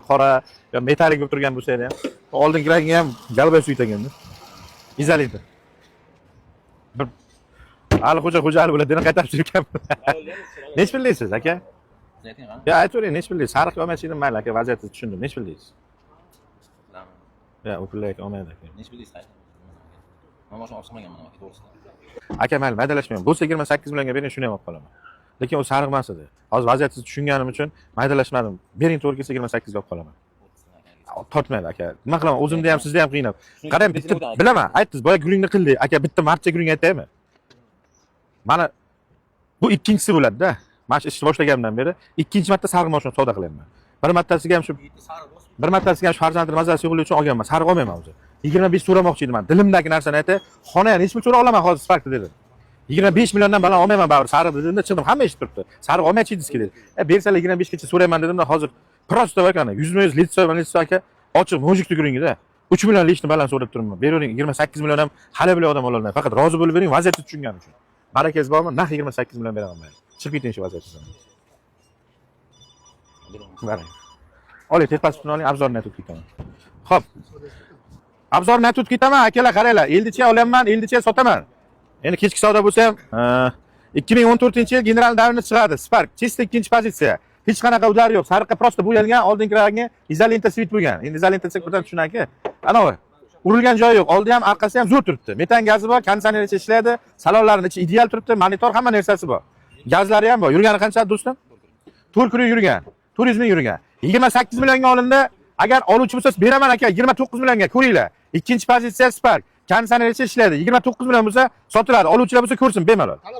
Qora yo metalik bo'lib turgan bo'lsa ham. Oldingi rangi ham голубой цвет ekanda. Izolenta. Bir Ali Xo'ja Xo'jali bo'ladi, deb qaytarib yurgan. Nechi pul deysiz, aka? Ya aytavering, nechi pul deysiz? Sariq olmaslikni mayli, aka, vaziyatni tushundim. Nechi pul deysiz? Ya, u pullar aka olmaydi, aka. Nechi pul deysiz? Man mashina olib chiqmaganman, aka, to'g'risida. Aka, mayli, maydalashmayman. Bo'lsa 28 millionga bering, shuni ham olib qolaman. Lekin u sariq emas edi. Hozir vaziyatni tushunganim uchun maydalashmadim. Bering, to'g'ri kelsa 28 ga olib qolaman. Tortmaydi, aka. Nima qilaman? O'zimda ham, sizda ham qiynab. Qarang, bitta bilaman, aytdingiz, boya gurungni qildik. Aka, bitta marcha gurung aytaymi? Mana bu ikkinchisi bo'ladi-da. Mana shu ishni boshlaganimdan beri ikkinchi marta sariq mashina savdo qilyapman. Bir martasiga ham shu farzandini mazasi yo'qligi uchun olganman. Sariq olmayman o'zi. 25 so'ramoqchi edim man. Dilimdagi narsani aytay. Xona nechi pul so'ra olaman hozir Sparkda dedim. 25 milliondan baland olmayman baribir sariq dedimda chiqdim. Hamma eshitib turibdi. Sariq olmaychi edingizki dedi. E, bersalar 25 gacha so'rayman dedimda hozir просто akani yuzma yuz лицо лицо aka, ochiq мужик gurungida 3 million лишний baland so'rab turibman. Beravering, 28 million ham hali bile odam ololmaydi. Faqat rozi bo'lib bering, vaziyatni tushunganim uchun. Barakangiz bormi? Naq 28 million beraman mayli. Chiqib keting shu vaziyatdan. Baraka. Oling, tepasini oling, обзор ni aytib ketaman. Xo'p. Обзор ni aytib ketaman, akalar, qaranglar. Eldicha olyapman, eldicha sotaman. Endi kechki savdo bo'lsa ham, 2014-yil general davrni chiqadi. Spark, чисто ikkinchi pozitsiya. Hech qanaqa удар yo'q. Sariqqa просто bo'yalgan, oldingi rangi izolenta цвет bo'lgan. Endi izolenta desak birdan tushunaki. Anavi urilgan joyi yo'q. Oldi ham, orqasi ham zo'r turibdi. Metan gazi bor, konditsioner ichi ishlaydi, salonlarning ichi ideal turibdi, monitor, hamma narsasi bor. Gazlari ham bor. Yurgani qancha, do'stim? 4 kun yurgan. 400 ming yurgan. 28 millionga olindi. Agar oluvchi bo'lsa beraman, aka, 29 millionga ko'ringlar. Ikkinchi pozitsiya Spark. Konditsioner ichi ishlaydi. 29 million bo'lsa sotiladi. Oluvchilar bo'lsa ko'rsin bemalol.